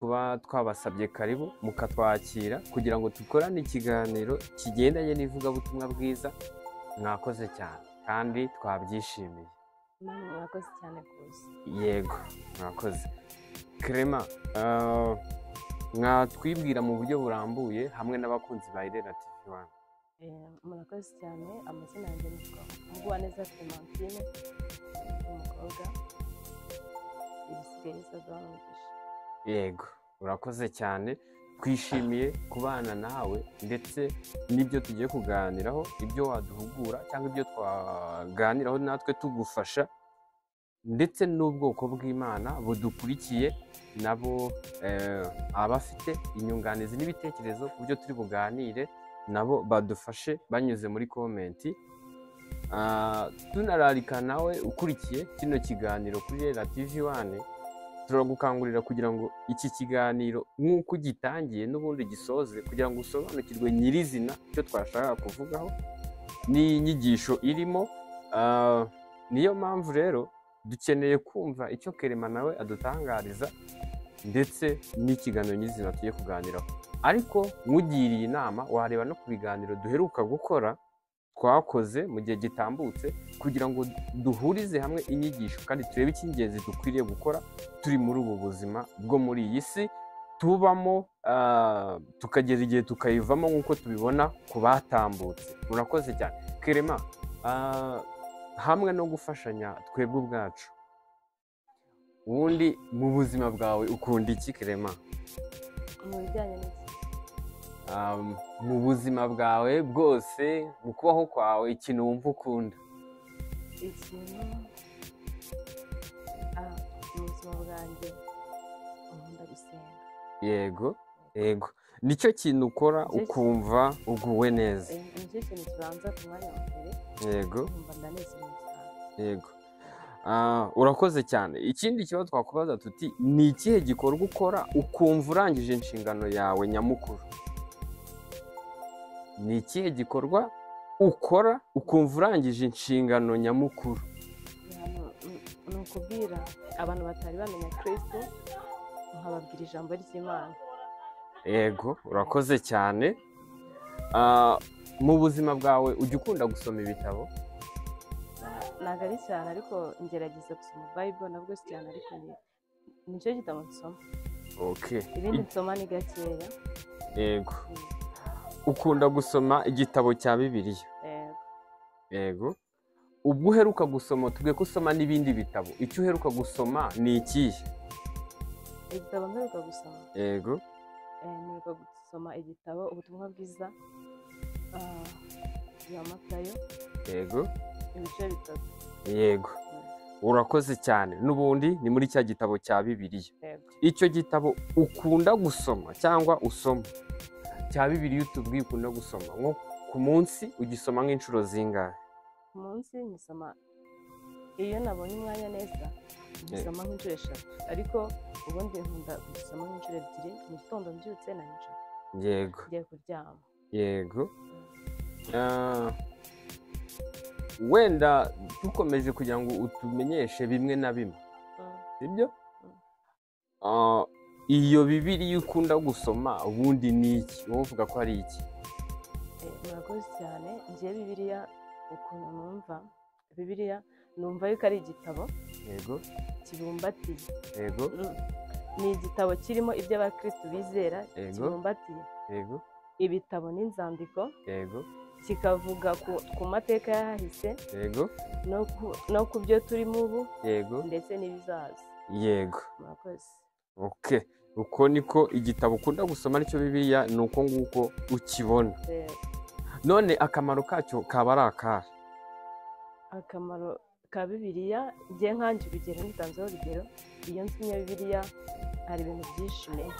Kuba twabasabye karibu mukatwakira kugira ngo dukorane ikiganiro kigendanye n'ivugabutumwa bwiza, mwakoze cyane kandi twabyishimiye. Namwe mwakoze cyane kuza. Yego, mwakoze. Clement, mwatwibwira mu buryo burambuye hamwe n'abakunzi ba Irera TV One? Murakoze cyane. Amazina yanjye nitwa Mugwaneza Clementine, ndi umukobwa. Ibisigaye bizaduha umugisha. Yego, urakoze cyane. Twishimiye kubana nawe ndetse n'ibyo tugiye kuganiraho, ibyo waduhugura cyangwa ibyo twaganiraho natwe tugufasha, ndetse n'ubwoko bw'Imana budukurikiye nabo, abafite inyunganizi n'ibitekerezo ku byo turi buganire nabo badufashe banyuze muri comment. Tunararika nawe ukurikiye kino kiganiro kuri Irera TV One, turagukangurira kugira ngo iki kiganiro nk'uko ugitangiye n'ubundi gisoze, kugira ngo usobanukirwe nyirizina icyo twashakaga kuvugaho n'inyigisho irimo. Niyo mpamvu rero dukeneye kumva icyo Clement nawe adutangariza ndetse n'ikiganiro nyirizina tugiye kuganiraho. Ariko nkugiriye inama, wareba no ku biganiro duheruka gukora, twakoze mu gihe gitambutse, kugira ngo duhurize hamwe inyigisho kandi turebe icy'ingenzi dukwiriye gukora turi muri ubu buzima bwo muri iyi si tubamo, tukageza igihe tukayivamo nk'uko tubibona ku batambutse. Murakoze cyane. Clement, hamwe no gufashanya twebwe ubwacu, ubundi mu buzima bwawe ukunda iki, Clement? Mu bijyanye n'iki? Mu buzima bwawe bwose, mu kubaho kwawe, ikintu wumva ukunda? Ikintu mu buzima bwanjye nkunda gusenga. Yego, nicyo kintu ukora Nicyo ukumva uguwe neza? Nicyo kintu kibanza ku mwanya wa mbere, nkumva ndanezerewe cyane. Yego. Urakoze cyane. Ikindi kibazo twakubaza tuti: ni ikihe gikorwa ukora ukumva urangije inshingano yawe nyamukuru? Ni ikihe gikorwa ukora ukumva urangije inshingano nyamukuru? Ni ukubwira abantu batari bamenya Kristo, nkababwira ijambo ry'Imana. Yego, urakoze cyane. Mu buzima bwawe ujya ukunda gusoma ibitabo? Ntabwo ari cyane, ariko ngerageza gusoma Bible. Nabwo si cyane, ariko nicyo gitabo nsoma. Ibindi nsoma ni gakeya. Yego, ukunda gusoma igitabo cya Bibiliya? Yego. Yego. Ubwo uheruka gusoma, tubwiye ko usoma n'ibindi bitabo, icyo uheruka gusoma ni ikihe? Igitabo mperuka gusoma? Yego. Mperuka gusoma igitabo Ubutumwa Bwiza bwa Matayo, ibice bitatu. Yego, urakoze cyane. N'ubundi ni muri cya gitabo cya Bibiliya? Yego. Icyo gitabo ukunda gusoma cyangwa usoma cya Bibiliya utubwiye ukunda gusoma, nko ku munsi ugisoma nk'inshuro zingahe? Ku munsi nyisoma iyo nabonye umwanya neza, ngisoma nk'inshuro eshatu, ariko ubundi nkunda kugisoma nk'inshuro ebyiri, mu gitondo mbyutse na nijoro ngiye kuryama. Yego. Wenda dukomeje kugira ngo utumenyeshe bimwe na bimwe, sibyo? Iyo Bibiliya ukunda gusoma ubundi ni iki? Wowe uvuga ko ari iki? Murakoze cyane. Ngiye Bibiliya, ukuntu numva Bibiliya, numva yuko ari igitabo kibumbatiye. Ni igitabo kirimo ibyo abakristo bizera, kibumbatiye ibitabo n'inzandiko, kikavuga ku mateka y'ahahise no ku byo turimo ubu ndetse n'ibizaza. Murakoze. Okay, uko niko igitabo ukunda gusoma aricyo Bibiliya, ni uko nguko ukibona? None akamaro kacyo kaba ari akahe? Akamaro ka Bibiliya, ngiye nkanjye urugero, nitanzeho urugero, iyo nsomye Bibiliya hari ibintu byinshi menya.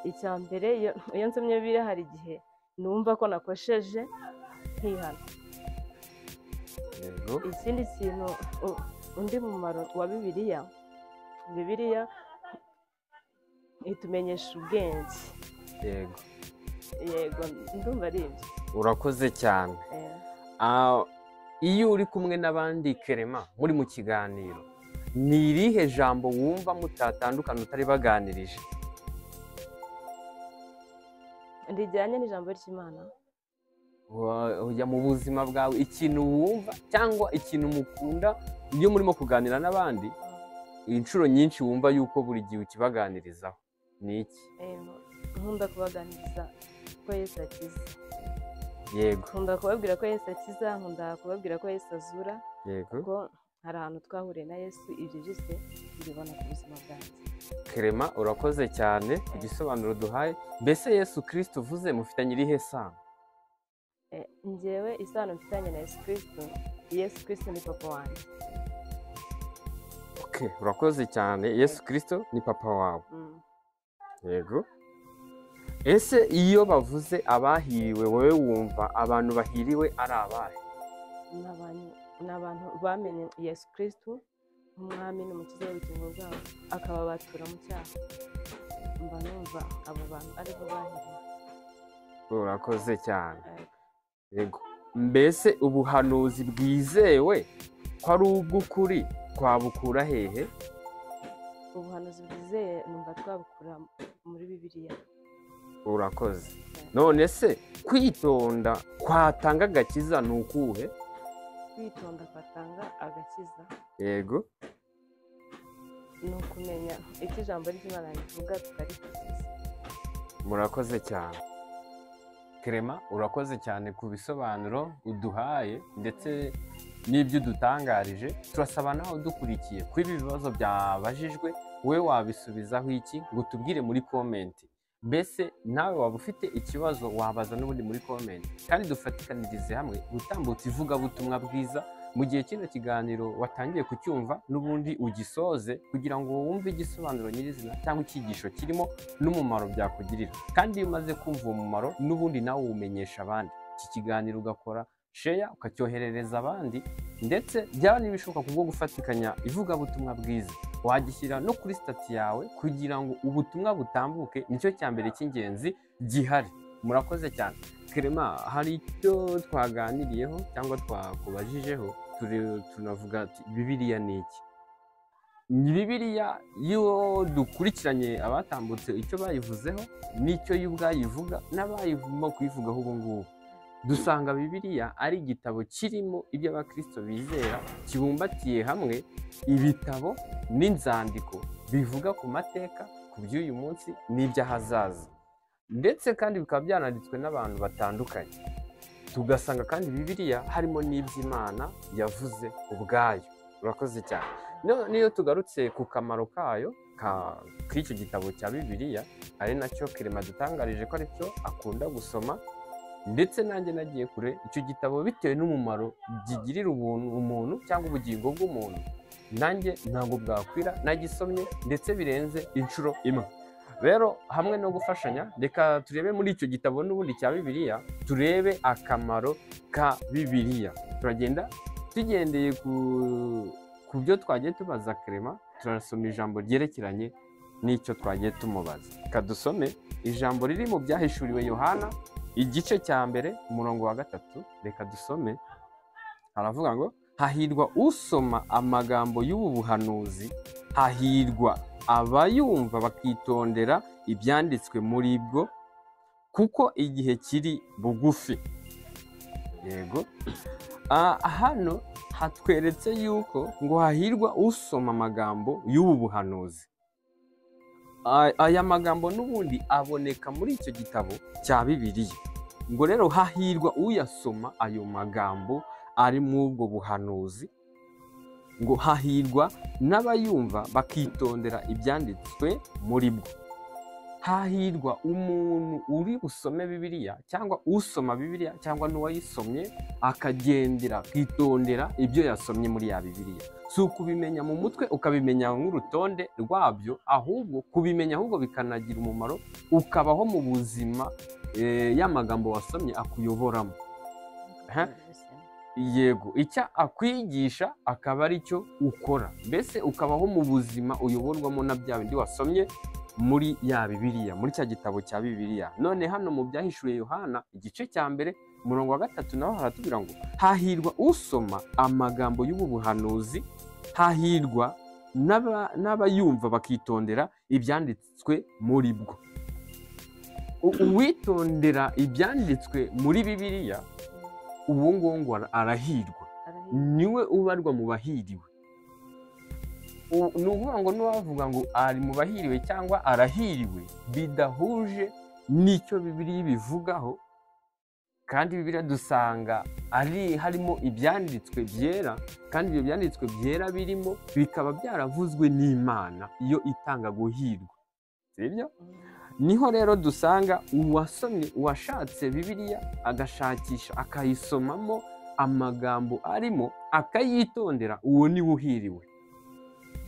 Icya mbere, iyo nsomye Bibiliya hari igihe numva ko nakosheje nkihana. Ikindi kintu, undi mumaro wa Bibiliya, Bibiliya itumenyesha ubwenge. Yego, ndumva ari ibyo. Urakoze cyane. Iyo uri kumwe n'abandi, Clement, muri mu kiganiro, ni irihe jambo wumva mutatandukana utari baganirije? Rijyanye n'ijambo ry'Imana. Ujya mu buzima bwawe ikintu wumva cyangwa ikintu mukunda iyo murimo kuganira n'abandi, inshuro nyinshi wumva yuko buri gihe ukibaganirizaho ni iki? Nkunda kubaganiriza ko Yesu akiza. Yego. Nkunda kubabwira ko Yesu akiza, nkunda kubabwira ko Yesu azura. Yego. Kuko hari ahantu twahuriye na Yesu, ibyo byose mbibona ku buzima bwanjye. Clement, urakoze cyane ku gisobanuro duhaye. Mbese Yesu Kristo uvuze mufitanye irihe sano? Njyewe isano mfitanye na Yesu Kristo, Yesu Kristo ni papa wanjye. Okay, urakoze cyane. Yesu Kristo ni papa wawe. Yego. Ese iyo bavuze abahiriwe, wowe wumva abantu bahiriwe ari abahe? Ni abantu bamenye Yesu Kristo nk'umwami n'umukiza w'ubugingo bwabo, akababatura mu cyaha. Mba numva abo bantu aribo bahiriwe. Urakoze cyane. Yego. Mbese ubuhanuzi bwizewe ko ari ubw'ukuri twabukura hehe? Ubuhanuzi bwizeye numva twabukura muri Bibiliya. Urakoze. None se kwitonda kwatanga agakiza ni ukuhe? Kwitonda kwatanga agakiza. Yego. Ni ukumenya icyo ijambo ry'Imana rivuga tukarikurikiza. Murakoze cyane. Clement, urakoze cyane ku bisobanuro uduhaye ndetse n'ibyo udutangarije. Turasaba nawe udukurikiye ko ibi bibazo byabajijwe wowe wabisubizaho iki, ngo tubwire muri comment. Mbese nawe waba ufite ikibazo wabaza n'ubundi muri comment, kandi dufatikanirize hamwe gutambutsa ivugabutumwa bwiza. Mu gihe kino kiganiro watangiye kucyumva n'ubundi ugisoze kugira ngo wumve igisobanuro nyirizina cyangwa icyigisho kirimo n'umumaro byakugirira. Kandi iyo umaze kumva uwo mumaro n'ubundi nawe uwumenyesha abandi. Iki kiganiro ugakora share ukacyoherereza abandi, ndetse byaba n'ibishoboka kubwo gufatikanya ivugabutumwa bwiza wagishyira no kuri status yawe kugira ngo ubutumwa butambuke. Nicyo cya mbere cy'ingenzi gihari. Murakoze cyane. Clement, hari icyo twaganiriyeho cyangwa twakubajijeho, tunavuga ati Bibiliya ni iki? Ni Bibiliya iyo dukurikiranye abatambutse icyo bayivuzeho n'icyo yo ubwayo ivuga n'abayivuma kuyivugaho ubu ngubu, dusanga Bibiliya ari igitabo kirimo ibyo abakristo bizera, kibumbatiye hamwe ibitabo n'inzandiko bivuga ku mateka, ku by'uyu munsi n'iby'ahazaza, ndetse kandi bikaba byananditswe n'abantu batandukanye. Tugasanga kandi Bibiliya harimo n'iby'Imana yavuze ubwayo. Urakoze cyane. Niyo tugarutse ku kamaro kayo k'icyo gitabo cya Bibiliya, ari nacyo Clement dutangarije ko aricyo akunda gusoma, ndetse nanjye nagiye kure icyo gitabo bitewe n'umumaro gigirira umuntu cyangwa ubugingo bw'umuntu, nanjye ntabwo bwakwira nagisomye ndetse birenze inshuro imwe. Rero hamwe no gufashanya, reka turebe muri icyo gitabo n'ubundi cya Bibiliya, turebe akamaro ka Bibiliya. Turagenda tugendeye ku byo twagiye tubaza Clement, turasoma ijambo ryerekeranye n'icyo twagiye tumubaza. Reka dusome ijambo riri mu byahishuriwe Yohana igice cya 1 umurongo wa 3. Reka dusome. Haravuga ngo hahirwa usoma amagambo y'ubu buhanuzi, hahirwa abayumva bakitondera ibyanditswe muri bwo, kuko igihe kiri bugufi. Yego. Hano hatweretse yuko ngo hahirwa usoma amagambo y'ubu buhanuzi. Aya magambo n'ubundi aboneka muri icyo gitabo cya Bibiliya. Ngo rero hahirwa uyasoma ayo magambo ari muri ubwo buhanuzi, ngo hahirwa n'abayumva bakitondera ibyanditswe muri bwo. Hahirwa umuntu uri busome Bibiliya cyangwa usoma Bibiliya cyangwa n'uwayisomye akagendera akitondera ibyo yasomye muri ya Bibiliya. Si ukubimenya mu mutwe ukabimenya nk'urutonde rwabyo, ahubwo kubimenya ahubwo bikanagira umumaro, ukabaho mu buzima y'amagambo wasomye akuyoboramo. Yego, icyo akwigisha akaba ari cyo ukora, mbese ukabaho mu buzima uyoborwamo na bya bindi wasomye muri ya Bibiliya, muri cya gitabo cya Bibiliya. None hano mu byahishuriye Yohana igice cya 1 umurongo wa 3 naho haratubwira ngo hahirwa usoma amagambo y'ubu buhanuzi, hahirwa n'abayumva bakitondera ibyanditswe muri bwo. Uwitondera ibyanditswe muri Bibiliya uwo nguwo ngo arahirwa, niwe ubarwa mu bahiriwe. Ni ukuvuga ngo n'uwavuga ngo ari mu bahiriwe cyangwa arahiriwe bidahuje n'icyo Bibiliya ibivugaho, kandi Bibiliya dusanga ari harimo ibyanditswe byera, kandi ibyo byanditswe byera birimo bikaba byaravuzwe n'Imana iyo itanga guhirwa, sibyo? Niho rero dusanga uwasomye, uwashatse Bibiliya agashakisha akayisomamo amagambo arimo akayitondera, uwo niwe uhiriwe.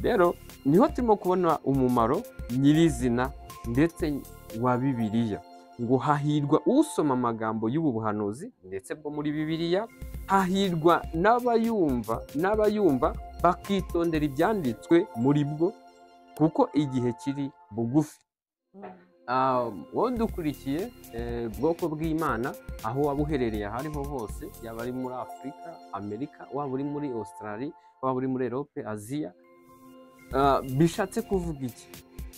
Rero niho turimo kubona umumaro nyirizina ndetse wa Bibiliya, ngo hahirwa usoma amagambo y'ubu buhanuzi ndetse bwo muri Bibiliya, hahirwa n'abayumva bakitondera ibyanditswe muri bwo, kuko igihe kiri bugufi. Wowe dukurikiye bwoko bw'Imana, aho waba uherereye aho ariho hose, yaba ari muri Afurika, Amerika, waba uri muri Australia, waba uri muri Europe, Aziya, bishatse kuvuga iki?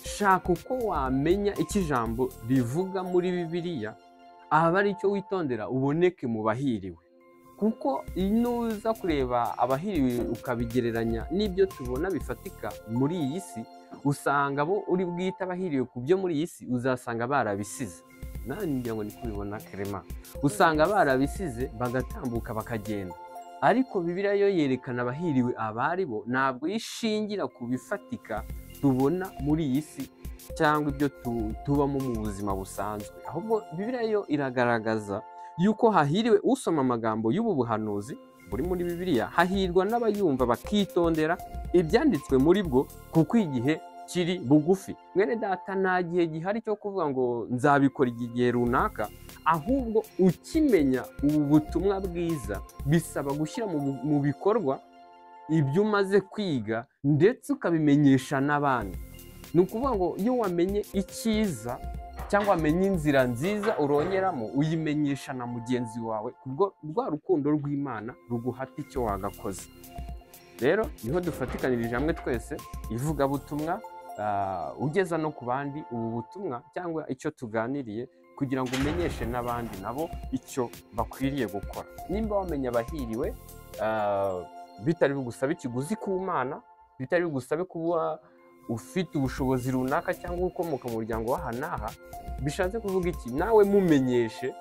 Shaka uko wamenya icyo ijambo rivuga muri Bibiliya, aba ari cyo witondera uboneke mu bahiriwe. Kuko nuza kureba abahiriwe ukabigereranya n'ibyo tubona bifatika muri iyi si, usanga abo uri bwite abahiriwe ku byo muri iyi si uzasanga barabisize. Nawe ngira ngo niko ubibona Clement, usanga barabisize bagatambuka bakagenda. Ariko Bibiliya yo yerekana abahiriwe abari bo, ntabwo ishingira ku bifatika tubona muri iyi si cyangwa ibyo tubamo mu buzima busanzwe, ahubwo Bibiliya yo iragaragaza yuko hahiriwe usoma amagambo y'ubu buhanuzi buri muri Bibiliya, hahirwa n'abayumva bakitondera ibyanditswe muri bwo, kuko igihe kiri bugufi. Mwene data, nta gihe gihari cyo kuvuga ngo nzabikora igihe runaka, ahubwo ukimenya ubu butumwa bwiza bisaba gushyira mu bikorwa ibyo umaze kwiga ndetse ukabimenyesha n'abandi. Ni ukuvuga ngo iyo wamenye icyiza cyangwa wamenye inzira nziza urongeramo, uyimenyesha na mugenzi wawe, kubwo rwa rukundo rw'Imana ruguhata icyo wagakoze. Rero niho dufatikanirije hamwe twese ivugabutumwa, ugeza no ku bandi ubu butumwa cyangwa icyo tuganiriye, kugira ngo umenyeshe n'abandi nabo icyo bakwiriye gukora. Nimba wamenya abahiriwe, bitari bigusabe ikiguzi ku Mana, bitari bigusabe kuba ufite ubushobozi runaka cyangwa ukomoka mu muryango w'aha n'aha, bishatse kuvuga iki? Nawe mumenyeshe.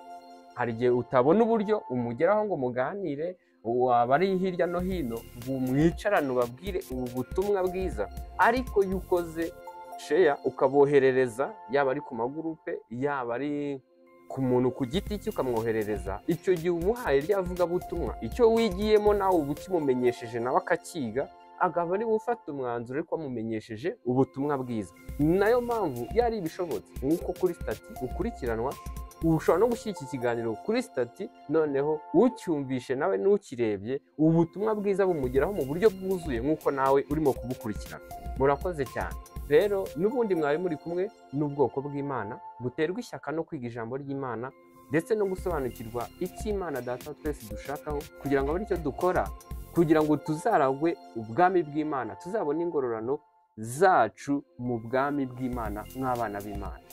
Hari igihe utabona uburyo umugeraho ngo muganire, waba ari hirya no hino ngo mwicarane ubabwire ubu butumwa bwiza, ariko iyo ukoze sheya ukaboherereza, yaba ari ku magurupe, yaba ari ku muntu ku giti cye ukamwoherereza, icyo gihe umuhaye rya vugabutumwa, icyo wigiyemo nawe uba ukimumenyesheje nawe akakiga, akaba ari gufata umwanzuro ariko wamumenyesheje ubutumwa bwiza. Ni nayo mpamvu yari ibishobotse nk'uko kuri stati ukurikiranwa, ushobora no gushyira iki kiganiro kuri stati, noneho ucyumvishe nawe n'ukirebye ubutumwa bwiza bumugeraho mu buryo bwuzuye nk'uko nawe urimo kubukurikirana. Murakoze cyane. Rero n'ubundi mwari muri kumwe n'ubwoko bw'Imana buterwa ishyaka no kwiga ijambo ry'Imana ndetse no gusobanukirwa icyo Imana Data twese dushakaho, kugira ngo abe aricyo dukora, kugira ngo tuzaragwe ubwami bw'Imana, tuzabone ingororano zacu mu bwami bw'Imana nk'abana b'Imana.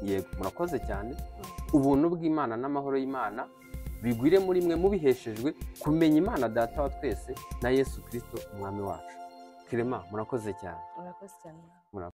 Yego, murakoze cyane. Ubuntu bw'Imana n'amahoro y'Imana bigwire muri mwe mubiheshejwe kumenya Imana Data wa twese na Yesu Kristo umwami wacu. Clement, murakoze cyane. Murakoze cyane.